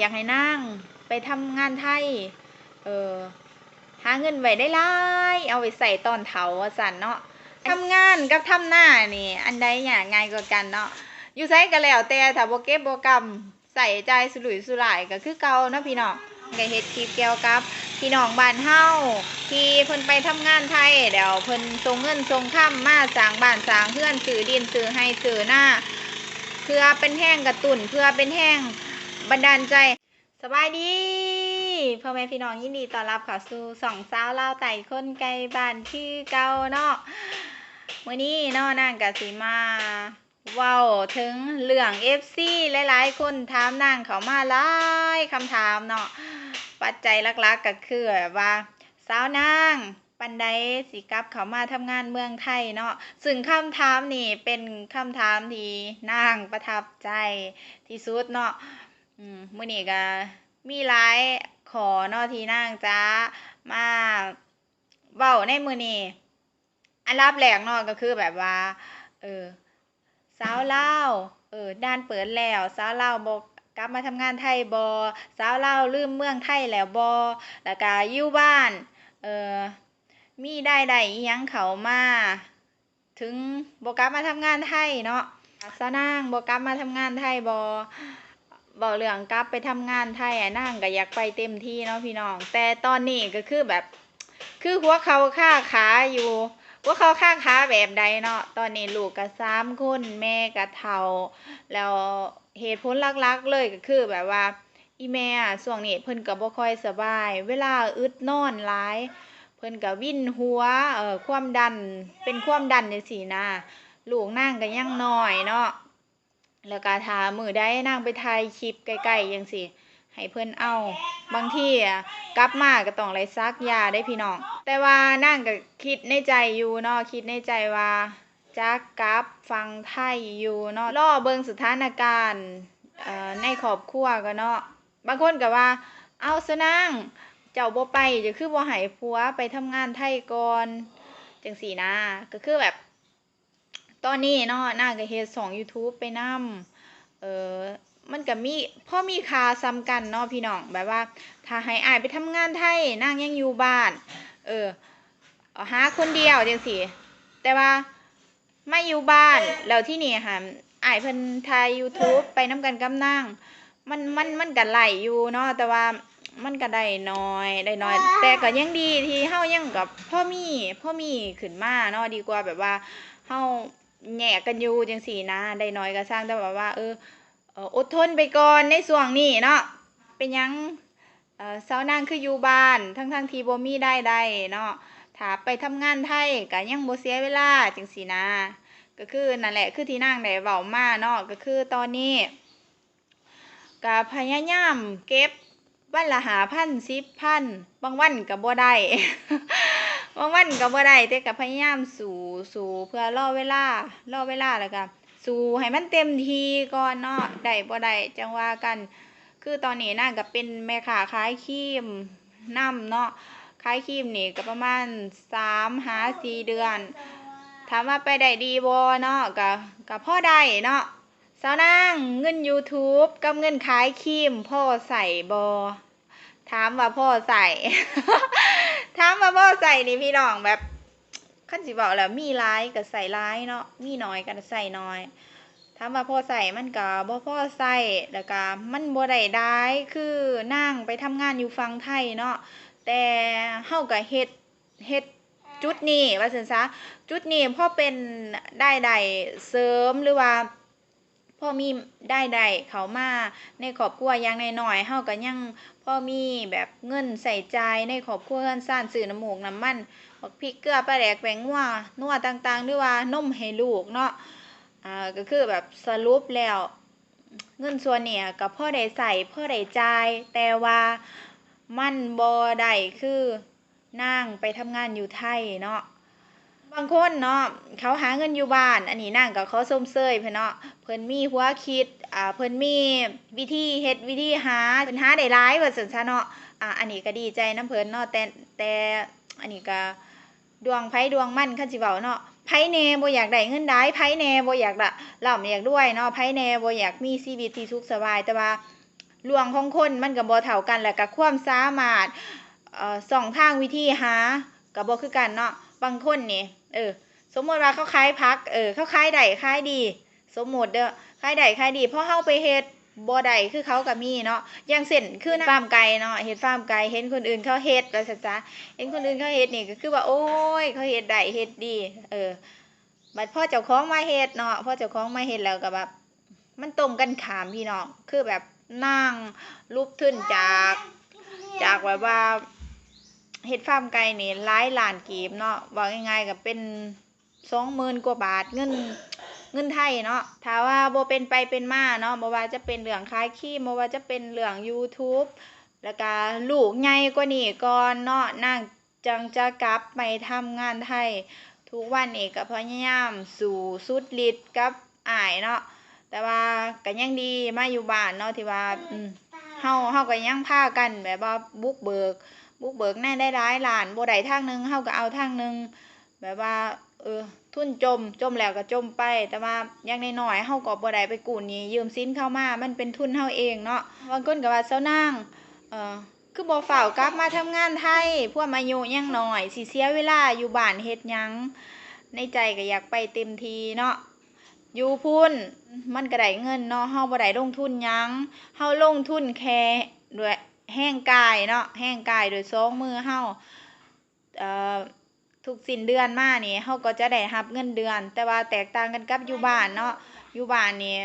ຢາກໃຫ້ນາງໄປທຳງານໄທ ເອີ ຫາເງິນໄວ້ໄດ້ຫຼາຍ ເອົາໄປໃຊ້ຕອນເຖົ້າວ່າຊັ້ນເນາະ. ທຳງານກັບທຳນານີ້ ອັນໃດຍາກງ່າຍກວ່າກັນເນາະ? ຢູ່ໃສກໍແລ້ວແຕ່ ຖ້າບໍ່ເກັບບໍ່ກຳ ໃຊ້ຈ່າຍສຸລຸຍສຸລາຍກໍຄືເກົ່າເນາະພີ່ນ້ອງ. ກໍເຮັດຄລິບກ່ຽວກັບພີ່ນ້ອງບ້ານເຮົາ ທີ່ເພິ່ນໄປທຳງານໄທ ແລ້ວເພິ່ນສົ່ງເງິນສົ່ງຄຳມາສ້າງບ້ານສ້າງເຮືອນ ຊື້ດິນຊື້ໄຮ່ຊື້ນາ ເພື່ອເປັນແຮງກະຕຸ້ນ ເພື່ອເປັນແຮງບັນດານໃຈ. ສະບາຍດີພໍ່ແມ່ພີ່ນ້ອງ ຍິນດີຕ້ອນຮັບເຂົ້າສູ່ຊ່ອງສາວລາວໃຕ້ຄົນໄກບ້ານຄືເກົ່າເນາະ. ມື້ນີ້ເນາະ ນາງກະຊິມາເວົ້າເຖິງເລື່ອງເອັຟຊີ ຫຼາຍໆຄົນຖາມນາງເຂົ້າມາຫຼາຍຄຳຖາມເນາະ. ປັດໄຈຫຼັກໆກໍຄືແບບວ່າ ສາວນາງ ປານໃດຊິກັບເຂົ້າມາທຳງານເມືອງໄທເນາະ. ຊຶ່ງຄຳຖາມນີ້ເປັນຄຳຖາມທີ່ນາງປະທັບໃຈທີ່ສຸດເນາະ. ອືມ ມື້ນີ້ກໍມີຫຼາຍຂໍ້ເນາະທີ່ນາງຈະມາເວົ້າໃນມື້ນີ້. ອັນດັບແລກເນາະ ກໍຄືແບບວ່າ ເອີ ສາວລາວ ເອີ ດ່ານເປີດແລ້ວ ສາວລາວບໍ່ກັບມາທຳງານໄທບໍ່? ສາວລາວລືມເມືອງໄທແລ້ວບໍ່? ແລ້ວກະຢູ່ບ້ານ ເອີ ມີລາຍໄດ້ອີ່ຫຍັງເຂົ້າມາ ເຖິງບໍ່ກັບມາທຳງານໄທເນາະ? ສາວນາງບໍ່ກັບມາທຳງານໄທບໍ່? ເວົ້າເລື່ອງກັບໄປທຳງານໄທ ອະ ນາງກໍຢາກໄປເຕັມທີ່ເນາະພີ່ນ້ອງ, ແຕ່ຕອນນີ້ກໍຄືແບບ ຄືຫົວເຂົ່າຄາຂາຢູ່. ຫົວເຂົ່າຄາຂາແບບໃດເນາະ? ຕອນນີ້ລູກກໍສາມຄົນ ແມ່ກໍເຖົ້າ ແລ້ວເຫດຜົນຫຼັກໆເລີຍກໍຄືແບບວ່າ ອີ່ແມ່ຊ່ວງນີ້ເພິ່ນກໍບໍ່ຄ່ອຍສະບາຍ ເວລາອຶດນອນຫຼາຍ ເພິ່ນກໍວິນຫົວ ເອີ ຄວາມດັນ ເປັນຄວາມດັນຈັ່ງຊີ້ນະ. ລູກນາງກໍຍັງນ້ອຍເນາະ ແລ້ວກະຖ້າມື້ໃດນາງໄປຖ່າຍຄລິບໃກ້ໆຈັ່ງຊີ້ ໃຫ້ເພິ່ນເອົາ ບາງທີອະ ກັບມາກໍຕ້ອງໄດ້ສັກຢາເດ້ພີ່ນ້ອງ. ແຕ່ວ່ານາງກໍຄິດໃນໃຈຢູ່ເນາະ ຄິດໃນໃຈວ່າຈະກັບຝັ່ງໄທຢູ່ເນາະ ລໍເບິ່ງສະຖານະການ ເອີ ໃນຄອບຄົວກ່ອນເນາະ. ບາງຄົນກໍວ່າ ເອົ້າ ສາວນາງ ເຈົ້າບໍ່ໄປ ເຈົ້າຄືບໍ່ໃຫ້ຜົວໄປທຳງານໄທກ່ອນ ຈັ່ງຊີ້ນະ. ກໍຄືແບບ ຕອນນີ້ເນາະ ນາງກໍເຮັດຊ່ອງຢູທູບໄປນຳ ເອີ ມັນກໍມີ ພໍມີຄ່າສ່ຳກັນເນາະພີ່ນ້ອງ. ແບບວ່າຖ້າໃຫ້ອ້າຍໄປທຳງານໄທ ນາງຍັງຢູ່ບ້ານ ເອີ ຫາຄົນດຽວຈັ່ງຊີ້ ແຕ່ວ່າມາຢູ່ບ້ານ ແລ້ວທີນີ້ຫັ້ນ ອ້າຍເພິ່ນຖ່າຍຢູທູບໄປນຳກັນກັບນາງ ມັນ ມັນ ມັນກໍໄດ້ຢູ່ເນາະ ແຕ່ວ່າມັນກໍໄດ້ໜ້ອຍ ໄດ້ໜ້ອຍ ແຕ່ກໍຍັງດີທີ່ເຮົາຍັງກໍພໍມີ ພໍມີຂຶ້ນມາເນາະ ດີກວ່າແບບວ່າເຮົາແຍກກັນຢູ່ຈັ່ງຊີ້ນະ. ໄດ້ໜ້ອຍກໍຊ່າງ ແຕ່ແບບວ່າ ເອີ ເອີ ອົດທົນໄປກ່ອນໃນຊ່ວງນີ້ເນາະ. ເປັນຫຍັງ ເອີ ສາວນາງຄືຢູ່ບ້ານ ທັງໆທີ່ບໍ່ມີລາຍໄດ້ເນາະ? ຖ້າໄປທຳງານໄທກໍຍັງບໍ່ເສຍເວລາຈັ່ງຊີ້ນະ. ກໍຄືນັ້ນແຫຼະ ຄືທີ່ນາງໄດ້ເວົ້າມາເນາະ ກໍຄືຕອນນີ້ ກະພະຍາຍາມເກັບວັນລະຫ້າພັນ ສິບພັນ ບາງວັນກະບໍ່ໄດ້ ບາງວັນກະບໍ່ໄດ້ ແຕ່ກະພະຍາຍາມສູ້ ສູ້ເພື່ອລໍເວລາ ລໍເວລາ ແລ້ວກະສູ້ໃຫ້ມັນເຕັມທີ່ກ່ອນເນາະ ໄດ້ບໍ່ໄດ້ຈັ່ງວ່າກັນ. ຄືຕອນນີ້ນາງກະເປັນແມ່ຄ້າຂາຍຄຣີມນຳເນາະ ຂາຍຄຣີມນີ້ກະປະມານສາມຫາສີ່ເດືອນ ຖາມວ່າໄປໄດ້ດີບໍ່ເນາະ ກະ ກະພໍໄດ້ເນາະ. ສາວນາງ ເງິນຢູທູບກັບເງິນຂາຍຄຣີມພໍໃຊ້ບໍ່? ຖາມວ່າພໍໃຊ້ ຖາມວ່າພໍໃຊ້ນີ້ພີ່ນ້ອງ ແບບ ຄັນຊິເວົ້າແລ້ວ ມີຫຼາຍກໍໃຊ້ຫຼາຍເນາະ ມີໜ້ອຍກໍໃຊ້ໜ້ອຍ. ຖາມວ່າພໍໃຊ້ ມັນກໍບໍ່ພໍໃຊ້ ແລ້ວກໍມັນບໍ່ໄດ້ຫຼາຍຄືນາງໄປທຳງານຢູ່ຝັ່ງໄທເນາະ ແຕ່ເຮົາກໍເຮັດ ເຮັດຈຸດນີ້ວ່າຊັ້ນຊະ ຈຸດນີ້ພໍເປັນລາຍໄດ້ເສີມ ຫຼືວ່າ ພໍມີລາຍໄດ້ເຂົ້າມາໃນຄອບຄົວ ຢ່າງໜ້ອຍໆເຮົາກໍຍັງພໍມີແບບເງິນໃຊ້ຈ່າຍໃນຄອບຄົວເຮືອນຊານ ຊື້ນ້ຳມູກນ້ຳມັນ ບັກພິກ ເກືອ ປາແດກ ແປ້ງນົວ ນົວຕ່າງໆ ຫຼືວ່ານົມໃຫ້ລູກເນາະ. ອາ ກໍຄືແບບສະຫຼຸບແລ້ວ ເງິນສ່ວນນີ້ກໍພໍໄດ້ໃຊ້ ພໍໄດ້ຈ່າຍ ແຕ່ວ່າມັນບໍ່ໄດ້ຄື ນາງໄປທຳງານຢູ່ໄທເນາະ. ບາງຄົນເນາະ ເຂົາຫາເງິນຢູ່ບ້ານ ອັນນີ້ນາງກໍຂໍຊົມເຊີຍເພິ່ນເນາະ ເພິ່ນມີຫົວຄິດ ອາ ເພິ່ນມີວິທີເຮັດ ວິທີຫາ ເພິ່ນຫາໄດ້ຫຼາຍວ່າຊັ້ນຊະເນາະ. ອາ ອັນນີ້ກໍດີໃຈນຳເພິ່ນເນາະ ແຕ່ ແຕ່ອັນນີ້ກໍດວງໃຜດວງມັນ ຄັນຊິເວົ້າເນາະ ໃຜແດ່ບໍ່ຢາກໄດ້ເງິນຫຼາຍ ໃຜແດ່ບໍ່ຢາກລະ ລ່ຳຢາກລວຍເນາະ ໃຜແດ່ບໍ່ຢາກມີຊີວິດທີ່ສຸກສະບາຍ ແຕ່ວ່າ ລວງຂອງຄົນມັນກໍບໍ່ເທົ່າກັນ ແລ້ວກໍຄວາມສາມາດ ເອີ ຊ່ອງທາງວິທີຫາກໍບໍ່ຄືກັນເນາະ. ບາງຄົນນີ້ ເອີ ສົມມຸດວ່າເຂົາຂາຍຜັກ ເອີ ເຂົາຂາຍໄດ້ຂາຍດີ ສົມມຸດເດີ້ ຂາຍໄດ້ຂາຍດີ ພໍເຮົາໄປເຮັດບໍ່ໄດ້ຄືເຂົາກໍມີເນາະ. ຢ່າງເຊັ່ນ ຄືນາງຟາມໄກ່ເນາະ ເຮັດຟາມໄກ່ ເຫັນຄົນອື່ນເຂົາເຮັດວ່າຊັ້ນຊະ ເຫັນຄົນອື່ນເຂົາເຮັດນີ້ກໍຄືວ່າ ໂອ້ຍ ເຂົາເຮັດໄດ້ເຮັດດີ ເອີ ບັດພໍເຈົ້າຂອງມາເຮັດເນາະ ພໍເຈົ້າຂອງມາເຮັດແລ້ວກໍແບບ ມັນຕົງກັນຂ້າມພີ່ນ້ອງ ຄືແບບນາງຫຼຸບທຶນຈາກ ຈາກແບບວ່າເຮັດຟາມໄກ່ນີ້ຫຼາຍລ້ານກີບເນາະ ເວົ້າງ່າຍໆກໍເປັນສອງໝື່ນກວ່າບາດ ເງິນ ເງິນໄທເນາະ. ຖ້າວ່າບໍ່ເປັນໄປເປັນມາເນາະ ບໍ່ວ່າຈະເປັນເລື່ອງຂາຍຄຣີມ ບໍ່ວ່າຈະເປັນເລື່ອງ YouTube ແລ້ວກະລູກໃຫຍ່ກວ່ານີ້ກ່ອນເນາະ ນາງ ຈັ່ງຈະກັບໄປທຳງານໄທ. ທຸກວັນນີ້ກໍພະຍາຍາມສູ້ສຸດລິດກັບອ້າຍເນາະ ແຕ່ວ່າກໍຍັງດີມາຢູ່ບ້ານເນາະ ທີ່ວ່າ ອືມ ເຮົາ ເຮົາກໍຍັງພາກັນແບບວ່າບຸກເບີກ ບຸກເບີກໃນຫຼາຍໆລ້ານ ບໍ່ໄດ້ທາງໜຶ່ງ ເຮົາກໍເອົາທາງໜຶ່ງ ແບບວ່າ ເອີ ທຶນຈົມ ຈົມແລ້ວກໍຈົມໄປ ແຕ່ວ່າຢ່າງໜ້ອຍໆເຮົາກໍບໍ່ໄດ້ໄປກູ້ໜີ້ຢືມສິນເຂົາມາ ມັນເປັນທຶນເຮົາເອງເນາະ. ບາງຄົນກໍວ່າ ສາວນາງ ເອີ ຄືບໍ່ຟ້າວກັບມາທຳງານໄທ ພວມອາຍຸຍັງນ້ອຍ ຊິເສຍເວລາຢູ່ບ້ານເຮັດຫຍັງ? ໃນໃຈກໍຢາກໄປເຕັມທີ່ເນາະ ຢູ່ພຸ້ນມັນກໍໄດ້ເງິນເນາະ ເຮົາບໍ່ໄດ້ລົງທຶນຫຍັງ ເຮົາລົງທຶນແຄ່ດ້ວຍແຮງກາຍເນາະ ແຮງກາຍດ້ວຍສອງມືເຮົາ ເອີ ທຸກສິ້ນເດືອນມານີ້ ເຮົາກໍຈະໄດ້ຮັບເງິນເດືອນ ແຕ່ວ່າແຕກຕ່າງກັນກັບຢູ່ບ້ານເນາະ ຢູ່ບ້ານນີ້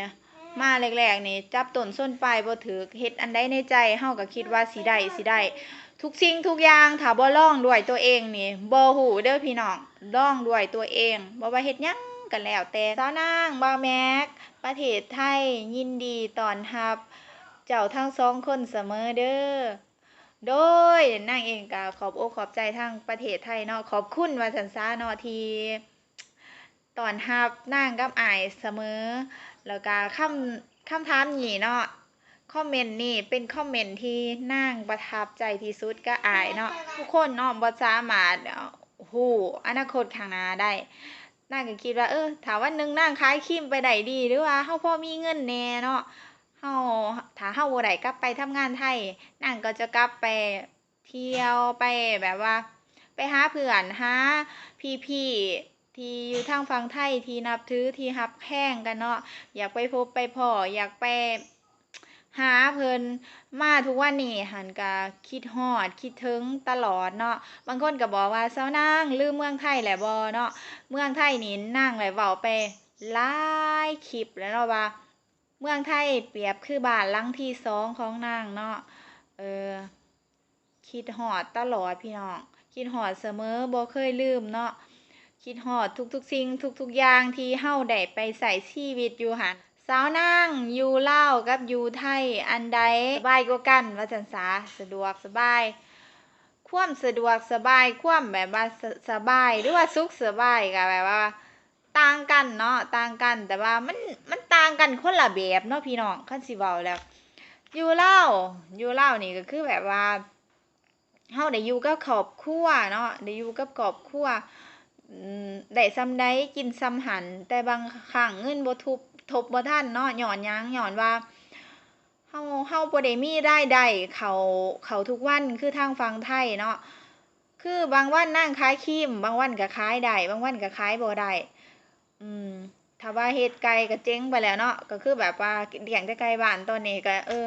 ມາແລກໆນີ້ ຈັບຕົ້ນຊົນປາຍບໍ່ຖືກ ເຮັດອັນໃດໃນໃຈ ເຮົາກໍຄິດວ່າຊິໄດ້ ຊິໄດ້ ທຸກສິ່ງທຸກຢ່າງ ຖ້າບໍ່ລອງດ້ວຍຕົວເອງນີ້ ບໍ່ຮູ້ເດີ້ພີ່ນ້ອງ ລອງດ້ວຍຕົວເອງ ບໍ່ວ່າເຮັດຫຍັງກໍແລ້ວແຕ່. ສາວນາງ ບ່າວແມັກ ປະເທດໄທ ຍິນດີຕ້ອນຮັບເຈົ້າທັງສອງຄົນສະເໝີເດີ້. ໂດຍ ນາງເອງກໍຂອບອົກຂອບໃຈທາງປະເທດໄທເນາະ ຂອບຄຸນວ່າຊັ້ນຊະເນາະ ທີ່ຕ້ອນຮັບນາງກັບອ້າຍສະເໝີ ແລ້ວກໍຄຳ ຄຳຖາມນີ້ເນາະ ຄອມເມັນນີ້ເປັນຄອມເມັນທີ່ນາງປະທັບໃຈທີ່ສຸດກັບອ້າຍເນາະ. ທຸກຄົນເນາະ ບໍ່ສາມາດ ເອີ ຮູ້ອະນາຄົດຂ້າງໜ້າໄດ້ ນາງກໍຄິດວ່າ ເອີ ຖ້າວັນໜຶ່ງນາງຂາຍຄຣີມໄປໄດ້ດີ ຫຼືວ່າເຮົາພໍມີເງິນແດ່ເນາະ ເຮົາ ຖ້າເຮົາບໍ່ໄດ້ກັບໄປທຳງານໄທ ນາງກໍຈະກັບໄປທ່ຽວ ໄປແບບວ່າ ໄປຫາເພື່ອນ ຫາພີ່ໆທີ່ຢູ່ທາງຝັ່ງໄທ ທີ່ນັບຖື ທີ່ຮັກແພງກັນເນາະ ຢາກໄປພົບໄປພໍ້ ຢາກໄປຫາເພິ່ນ. ມາທຸກວັນນີ້ຫັ້ນກະຄິດຮອດ ຄິດເຖິງຕະຫຼອດເນາະ. ບາງຄົນກໍບອກວ່າ ສາວນາງລືມເມືອງໄທແລ້ວບໍ່ເນາະ? ເມືອງໄທນີ້ນາງໄດ້ເວົ້າໄປຫຼາຍຄລິບແລ້ວເນາະວ່າ ເມືອງໄທປຽບຄືບ້ານຫຼັງທີສອງຂອງນາງເນາະ. ເອີ ຄິດຮອດຕະຫຼອດພີ່ນ້ອງ ຄິດຮອດສະເໝີ ບໍ່ເຄີຍລືມເນາະ ຄິດຮອດທຸກໆສິ່ງທຸກໆຢ່າງທີ່ເຮົາໄດ້ໄປໃຊ້ຊີວິດຢູ່ຫັ້ນ. ສາວນາງຢູ່ລາວກັບຢູ່ໄທ ອັນໃດສະບາຍກວ່າກັນວ່າຊັ້ນສາ ສະດວກສະບາຍ ຄວາມສະດວກສະບາຍ ຄວາມແບບວ່າ ສະ ສະບາຍ ຫຼືວ່າສຸກສະບາຍ ກໍແບບວ່າ ຕ່າງກັນເນາະ ຕ່າງກັນ ແຕ່ວ່າມັນ ມັນຕ່າງກັນຄົນລະແບບເນາະພີ່ນ້ອງ. ຄັນຊິເວົ້າແລ້ວ ຢູ່ລາວ ຢູ່ລາວນີ້ກໍຄືແບບວ່າ ເຮົາໄດ້ຢູ່ກັບຄອບຄົວເນາະ ໄດ້ຢູ່ກັບຄອບຄົວ ອືມ ໄດ້ສ່ຳໃດກິນສ່ຳຫັ້ນ ແຕ່ບາງຄັ້ງເງິນບໍ່ທົບ ທົບບໍ່ທັນເນາະ. ຍ້ອນຫຍັງ? ຍ້ອນວ່າ ເຮົາ ເຮົາບໍ່ໄດ້ມີລາຍໄດ້ເຂົ້າ ເຂົ້າທຸກວັນຄືທາງຝັ່ງໄທເນາະ. ຄືບາງວັນນາງຂາຍຄຣີມ ບາງວັນກໍຂາຍໄດ້ ບາງວັນກໍຂາຍບໍ່ໄດ້. ອືມ ຖ້າວ່າເຮັດໄກ່ກໍເຈັງໄປແລ້ວເນາະ ກໍຄືແບບວ່າລ້ຽງແຕ່ໄກ່ບ້ານ ຕອນນີ້ກໍ ເອີ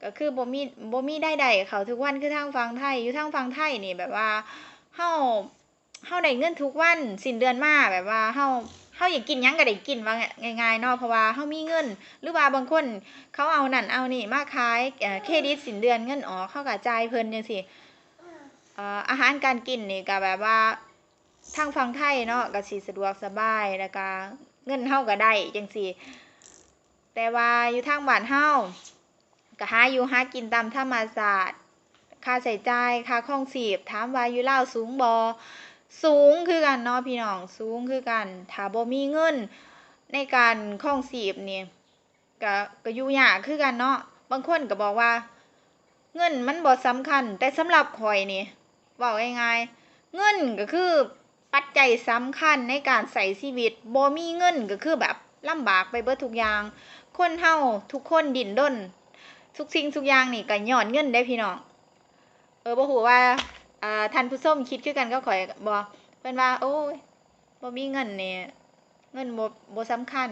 ກໍຄືບໍ່ມີ ບໍ່ມີລາຍໄດ້ເຂົ້າທຸກວັນຄືທາງຝັ່ງໄທ. ຢູ່ທາງຝັ່ງໄທນີ້ແບບວ່າ ເຮົາ ເຮົາໄດ້ເງິນທຸກວັນ ສິ້ນເດືອນມາ ແບບວ່າເຮົາ ເຮົາຢາກກິນຫຍັງກໍໄດ້ກິນ ວ່າງ່າຍໆເນາະ ເພາະວ່າເຮົາມີເງິນ ຫຼືວ່າບາງຄົນເຂົາເອົານັ້ນເອົານີ້ມາຂາຍ ເອີ ເຄຣດິດສິ້ນເດືອນເງິນອອກ ເຮົາກໍຈ່າຍເພິ່ນຈັ່ງຊີ້. ເອີ ອາຫານການກິນນີ້ກໍແບບວ່າ ທາງຝັ່ງໄທເນາະ ກໍຊິສະດວກສະບາຍ ແລ້ວກໍເງິນເຮົາກໍໄດ້ຈັ່ງຊີ້. ແຕ່ວ່າຢູ່ທາງບ້ານເຮົາ ກໍຫາຢູ່ຫາກິນຕາມທຳມະຊາດ ຄ່າໃຊ້ຈ່າຍ ຄ່າຄອງຊີບ ຖາມວ່າຢູ່ລາວສູງບໍ່? ສູງຄືກັນເນາະພີ່ນ້ອງ ສູງຄືກັນ. ຖ້າບໍ່ມີເງິນໃນການຄອງຊີບນີ້ ກະ ກະຢູ່ຍາກຄືກັນເນາະ. ບາງຄົນກະບອກວ່າ ເງິນມັນບໍ່ສຳຄັນ ແຕ່ສຳລັບຂ້ອຍນີ້ ເວົ້າງ່າຍໆ ເງິນກະຄືປັດໄຈສຳຄັນໃນການໃຊ້ຊີວິດ. ບໍ່ມີເງິນກະຄືແບບລຳບາກໄປເບິດທຸກຢ່າງ. ຄົນເຮົາທຸກຄົນດີ້ນລົນ ທຸກສິ່ງທຸກຢ່າງນີ້ກໍຍ້ອນເງິນເດ້ພີ່ນ້ອງ. ເອີ ບໍ່ຮູ້ວ່າ ອ່າ ທ່ານຜູ້ຊົມຄິດຄືກັນກັບຂ້ອຍບໍ່? ເພິ່ນວ່າ ໂອ້ຍ ບໍ່ມີເງິນນີ້ ເງິນບໍ່ ບໍ່ສຳຄັນ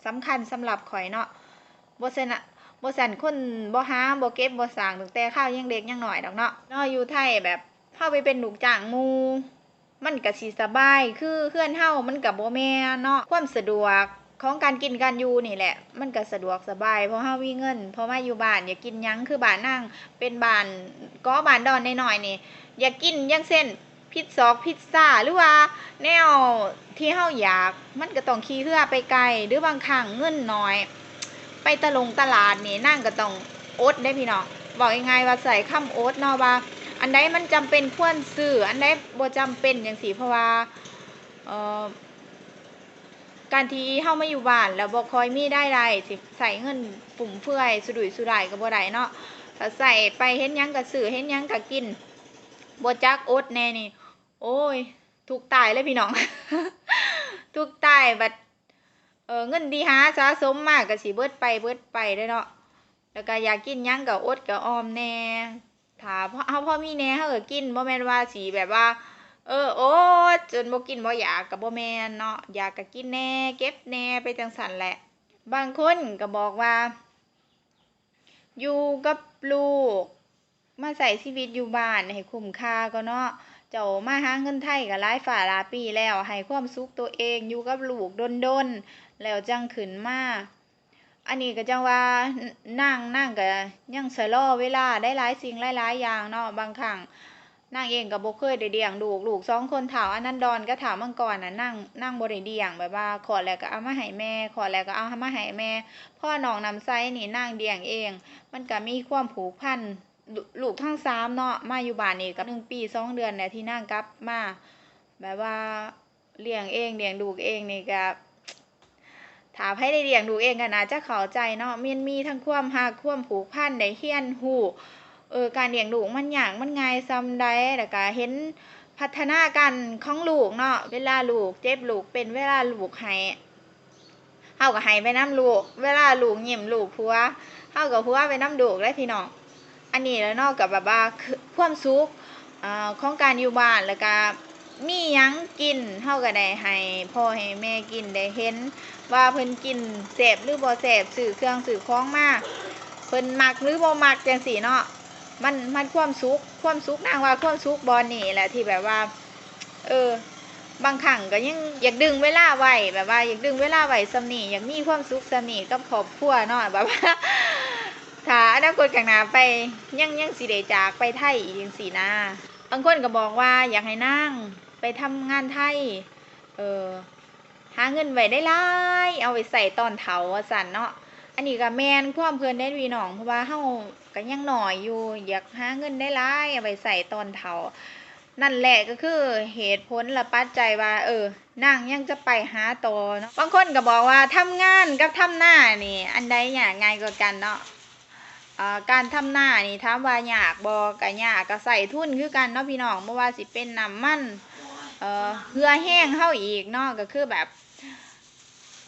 ສຳຄັນສຳລັບຂ້ອຍເນາະ. ບໍ່ຊັ້ນ ບໍ່ຊັ້ນຄົນບໍ່ຫາ ບໍ່ເກັບ ບໍ່ສ້າງ ຕັ້ງແຕ່ຄາວຍັງເດັກຍັງນ້ອຍດອກເນາະ. ເນາະ ຢູ່ໄທແບບ ເຮົາໄປເປັນລູກຈ້າງໝູ່ ມັນກະຊິສະບາຍ ຄືເຮືອນເຮົາມັນກະບໍ່ແມ່ນເນາະ. ຄວາມສະດວກຂອງການກິນການຢູ່ນີ້ແຫຼະ ມັນກະສະດວກສະບາຍ ເພາະເຮົາມີເງິນ ພໍມາຢູ່ບ້ານຢາກກິນຫຍັງ ຄືບ້ານນາງເປັນບ້ານເກາະ ບ້ານດອນນ້ອຍໆນີ້ ຢາກກິນ ຢ່າງເຊັ່ນ ພິດຊອກພິດຊາ ຫຼືວ່າແນວທີ່ເຮົາຢາກ ມັນກະຕ້ອງຂີ່ເຮືອໄປໄກ ຫຼືບາງຄັ້ງເງິນໜ້ອຍ ໄປຕະຫຼົງຕະຫຼາດນີ້ ນາງກໍຕ້ອງອົດເດ້ພີ່ນ້ອງ. ເວົ້າງ່າຍໆວ່າໃຊ້ຄຳອົດເນາະ ວ່າອັນໃດມັນຈຳເປັນຄວນຊື້ ອັນໃດບໍ່ຈຳເປັນ ຈັ່ງຊີ້. ເພາະວ່າ ເອີ ການທີ່ເຮົາມາຢູ່ບ້ານແລ້ວບໍ່ຄ່ອຍມີລາຍໄດ້ ຊິໃຊ້ເງິນຟຸມເຟືອຍສຸລຸຍສຸລາຍກໍບໍ່ໄດ້ເນາະ. ຖ້າໃຊ້ໄປເຫັນຫຍັງກໍຊື້ ເຫັນຫຍັງກໍກິນ ບໍ່ຈັກອົດແດ່ນີ້ ໂອ້ຍ ທຸກຕາຍເລີຍພີ່ນ້ອງ ທຸກຕາຍ. ບັດ ເອີ ເງິນທີ່ຫາສະສົມມາກໍຊິເບິດໄປ ເບິດໄປເດ້ເນາະ. ແລ້ວກໍຢາກກິນຫຍັງກໍອົດກໍອອມແດ່ ຖ້າເຮົາພໍມີແດ່ເຮົາກໍກິນ ບໍ່ແມ່ນວ່າຊິແບບວ່າ ເອີ ອົດຈົນບໍ່ກິນບໍ່ຢາກ ກໍບໍ່ແມ່ນເນາະ. ຢາກກໍກິນແດ່ ເກັບແດ່ ໄປຈັ່ງຊັ້ນແຫຼະ. ບາງຄົນກໍບອກວ່າ ຢູ່ກັບລູກ ມາໃຊ້ຊີວິດຢູ່ບ້ານໃຫ້ຄຸ້ມຄ່າກ່ອນເນາະ. ເຈົ້າມາຫາເງິນໄທກໍຫຼາຍຟ້າຫຼາຍປີແລ້ວ ໃຫ້ຄວາມສຸກໂຕເອງ ຢູ່ກັບລູກດົນໆ ແລ້ວຈັ່ງຂຶ້ນມາ. ອັນນີ້ກໍຈັ່ງວ່າ ນາງ ນາງກໍຍັງຊະລໍເວລາໄດ້ຫຼາຍສິ່ງຫຼາຍໆຢ່າງເນາະ. ບາງຄັ້ງນາງເອງກໍບໍ່ເຄີຍໄດ້ລ້ຽງລູກ ລູກສອງຄົນ ທ້າວອະນັນດອນກັບທ້າວມັງກອນນະ ນາງ ນາງບໍ່ໄດ້ລ້ຽງ ແບບວ່າຄອດແລ້ວກໍເອົາມາໃຫ້ແມ່ ຄອດແລ້ວກໍເອົາມາໃຫ້ແມ່. ພໍນ້ອງນ້ຳໃສນີ້ນາງລ້ຽງເອງ ມັນກໍມີຄວາມຜູກພັນ ລູກທັງສາມເນາະ ມາຢູ່ບ້ານນີ້ກໍໜຶ່ງປີສອງເດືອນແລ້ວທີ່ນາງກັບມາ ແບບວ່າລ້ຽງເອງ ລ້ຽງລູກເອງນີ້ກໍ ຖ້າໃຜໄດ້ລ້ຽງລູກເອງກໍໜ້າຈະເຂົ້າໃຈເນາະ. ມັນມີທັງຄວາມຮັກ ຄວາມຜູກພັນ ໄດ້ຮຽນຮູ້ ເອີ ການລ້ຽງລູກມັນຍາກມັນງ່າຍສ່ຳໃດ ແລ້ວກໍເຫັນພັດທະນາການຂອງລູກເນາະ. ເວລາລູກເຈັບ ລູກເປັນ ເວລາລູກໄຫ້ ເຮົາກໍໄຫ້ໄປນຳລູກ ເວລາລູກຍິ້ມລູກຫົວ ເຮົາກໍຫົວໄປນຳລູກເດ້ພີ່ນ້ອງ. ອັນນີ້ແຫຼະເນາະ ກໍແບບວ່າຄວາມສຸກ ເອີ ຂອງການຢູ່ບ້ານ ແລ້ວກໍມີຫຍັງກິນ ເຮົາກໍໄດ້ໃຫ້ພໍ່ໃຫ້ແມ່ກິນ ໄດ້ເຫັນວ່າເພິ່ນກິນແຊບຫຼືບໍ່ແຊບ ຊື້ເຄື່ອງຊື້ຂອງມາ ເພິ່ນມັກຫຼືບໍ່ມັກ ຈັ່ງຊີ້ເນາະ. ມັນ ມັນຄວາມສຸກ ຄວາມສຸກ ນາງວ່າຄວາມສຸກບ່ອນນີ້ແຫຼະ ທີ່ແບບວ່າ ເອີ ບາງຄັ້ງກໍຍັງຢາກດຶງເວລາໄວ້ ແບບວ່າຢາກດຶງເວລາໄວ້ສ່ຳນີ້ ຢາກມີຄວາມສຸກສ່ຳນີ້ກັບຄອບຄົວເນາະ ແບບວ່າ ຖ້າອະນາຄົດຂ້າງໜ້າໄປ ຍັງ ຍັງຊິໄດ້ຈາກໄປໄທອີກ ຈັ່ງຊີ້ນະ. ບາງຄົນກໍບອກວ່າຢາກໃຫ້ນາງໄປທຳງານໄທ ເອີ ຫາເງິນໄວ້ຫຼາຍໆ ເອົາໄວ້ໃຊ້ຕອນເຖົ້າ ວ່າຊັ້ນເນາະ. ອັນນີ້ກໍແມ່ນຄວາມເພິ່ນເດ້ພີ່ນ້ອງ ເພາະວ່າເຮົາກໍຍັງນ້ອຍຢູ່ ຢາກຫາເງິນຫຼາຍໆ ເອົາໄວ້ໃຊ້ຕອນເຖົ້າ. ນັ້ນແຫຼະກໍຄືເຫດຜົນ ແລະ ປັດໄຈວ່າ ເອີ ນາງຍັງຈະໄປຫາຕໍ່ເນາະ. ບາງຄົນກໍບອກວ່າທຳງານກັບທຳນານີ້ ອັນໃດຍາກງ່າຍກວ່າກັນເນາະ? ເອີ ການທຳນານີ້ຖາມວ່າຍາກບໍ່? ກໍຍາກ ກໍໃຊ້ທຶນຄືກັນເນາະພີ່ນ້ອງ ບໍ່ວ່າຊິເປັນນ້ຳມັນ ເອີ ເຫື່ອແຮງເຮົາອີກເນາະ ກໍຄືແບບ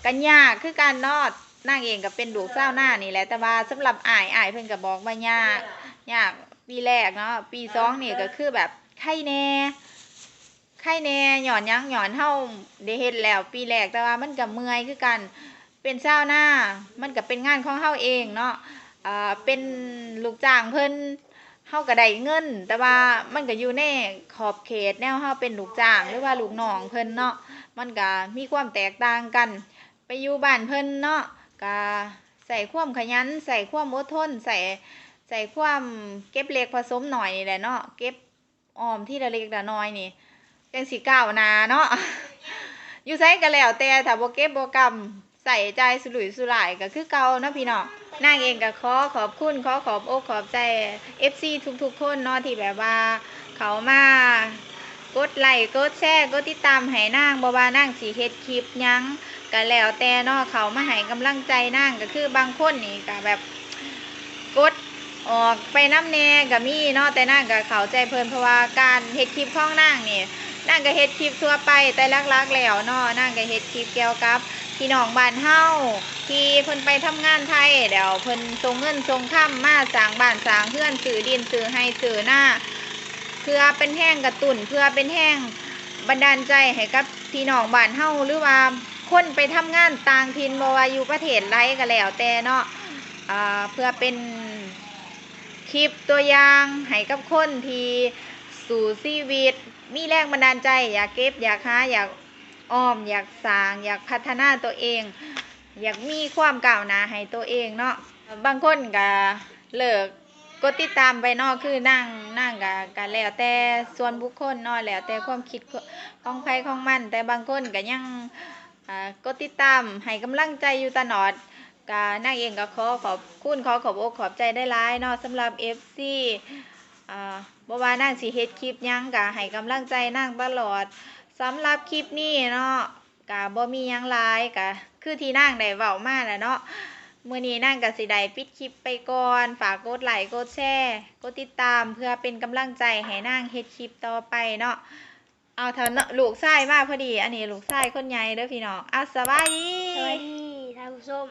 ກໍຍາກຄືກັນເນາະ. ນາງເອງກໍເປັນລູກຊາວນານີ້ແຫຼະ ແຕ່ວ່າສຳລັບອ້າຍ ອ້າຍເພິ່ນກໍບອກວ່າຍາກ ຍາກປີແລກເນາະ ປີສອງນີ້ກໍຄືແບບໄຄແດ່ ໄຄແດ່. ຍ້ອນຫຍັງ? ຍ້ອນເຮົາໄດ້ເຮັດແລ້ວປີແລກ ແຕ່ວ່າມັນກໍເມື່ອຍຄືກັນ ເປັນຊາວນາ ມັນກໍເປັນງານຂອງເຮົາເອງເນາະ ເອີ ເປັນລູກຈ້າງເພິ່ນ ເຮົາກໍໄດ້ເງິນ ແຕ່ວ່າມັນກໍຢູ່ໃນຂອບເຂດແນວເຮົາເປັນລູກຈ້າງ ຫຼືວ່າລູກນ້ອງເພິ່ນເນາະ ມັນກໍມີຄວາມແຕກຕ່າງກັນ. ໄປຢູ່ບ້ານເພິ່ນເນາະ ກໍໃຊ້ຄວາມຂະຫຍັນ ໃຊ້ຄວາມອົດທົນ ໃຊ້ ໃຊ້ຄວາມເກັບເລັກຜະສົມນ້ອຍນີ້ແຫຼະເນາະ ເກັບອອມທີລະເລັກລະນ້ອຍນີ້ ຈັ່ງຊິກ້າວໜ້າເນາະ. ຢູ່ໃສກໍແລ້ວແຕ່ ຖ້າບໍ່ເກັບບໍ່ກຳ ໃຊ້ຈ່າຍສຸລຸຍສຸລາຍກໍຄືເກົ່າເນາະພີ່ນ້ອງ. ນາງເອງກໍຂໍຂອບຄຸນ ຂໍຂອບອົກຂອບໃຈເອັຟຊີທຸກໆຄົນເນາະ ທີ່ແບບວ່າເຂົ້າມາກົດໄລ ກົດແຊ ກົດຕິດຕາມໃຫ້ນາງ ບໍ່ວ່ານາງຊິເຮັດຄລິບຫຍັງກໍແລ້ວແຕ່ເນາະ ເຂົ້າມາໃຫ້ກຳລັງໃຈນາງ. ກໍຄືບາງຄົນນີ້ກໍແບບກົດ ອອກໄປນຳແດ່ກໍມີເນາະ ແຕ່ນາງກໍເຂົ້າໃຈເພິ່ນ ເພາະວ່າການເຮັດຄລິບຂອງນາງນີ້ ນາງກໍເຮັດຄລິບທົ່ວໄປ ແຕ່ຫຼັກໆແລ້ວເນາະ ນາງກໍເຮັດຄລິບກ່ຽວກັບ ພີ່ນ້ອງບ້ານເຮົາທີ່ເພິ່ນໄປທຳງານໄທ ແລ້ວເພິ່ນສົ່ງເງິນສົ່ງຄຳມາສ້າງບ້ານສ້າງເຮືອນ ຊື້ດິນຊື້ໄຮ່ຊື້ນາ ເພື່ອເປັນແຮງກະຕຸ້ນ ເພື່ອເປັນແຮງບັນດານໃຈໃຫ້ກັບພີ່ນ້ອງບ້ານເຮົາ ຫຼືວ່າຄົນໄປທຳງານຕ່າງຖິ່ນ ບໍ່ວ່າຢູ່ປະເທດໃດກໍແລ້ວແຕ່ເນາະ ເພື່ອເປັນຄລິບຕົວຢ່າງໃຫ້ກັບຄົນທີ່ສູ້ຊີວິດ ມີແຮງບັນດານໃຈ ຢາກເກັບ ຢາກຫາ ຢາກ ອອມ ຢາກສ້າງ ຢາກພັດທະນາຕົວເອງ ຢາກມີຄວາມກ້າວໜ້າໃຫ້ຕົວເອງເນາະ. ບາງຄົນກະເລີກກົດຕິດຕາມໄປເນາະ ຄືນາງ ນາງກະ ກະແລ້ວແຕ່ສ່ວນບຸກຄົນເນາະ ແລ້ວແຕ່ຄວາມຄິດຂອງໃຜຂອງມັນ ແຕ່ບາງຄົນກະຍັງ ອາ ກົດຕິດຕາມໃຫ້ກຳລັງໃຈຢູ່ຕະຫຼອດ. ກະນາງເອງກະຂໍຂອບຄຸນ ຂໍຂອບອົກຂອບໃຈຫຼາຍໆເນາະ ສຳລັບເອັຟຊີ ອາ ບໍ່ວ່ານາງຊິເຮັດຄລິບຫຍັງກະໃຫ້ກຳລັງໃຈນາງຕະຫຼອດ. ສຳລັບຄລິບນີ້ເນາະ ກະບໍ່ມີຫຍັງຫຼາຍ ກະຄືທີ່ນາງໄດ້ເວົ້າມາແຫຼະເນາະ. ມື້ນີ້ນາງກະຊິໄດ້ປິດຄລິບໄປກ່ອນ ຝາກກົດໄລກົດແຊ ກົດຕິດຕາມ ເພື່ອເປັນກຳລັງໃຈໃຫ້ນາງເຮັດຄລິບຕໍ່ໄປເນາະ. ເອົາ ຖ້າລູກຊາຍມາພໍດີ ອັນນີ້ລູກຊາຍຄົນໃຫຍ່ເດີພີ່ນ້ອງ. ເອົາ ສະບາຍດີ ສະບາຍດີທ່ານຜູ້ຊົມ.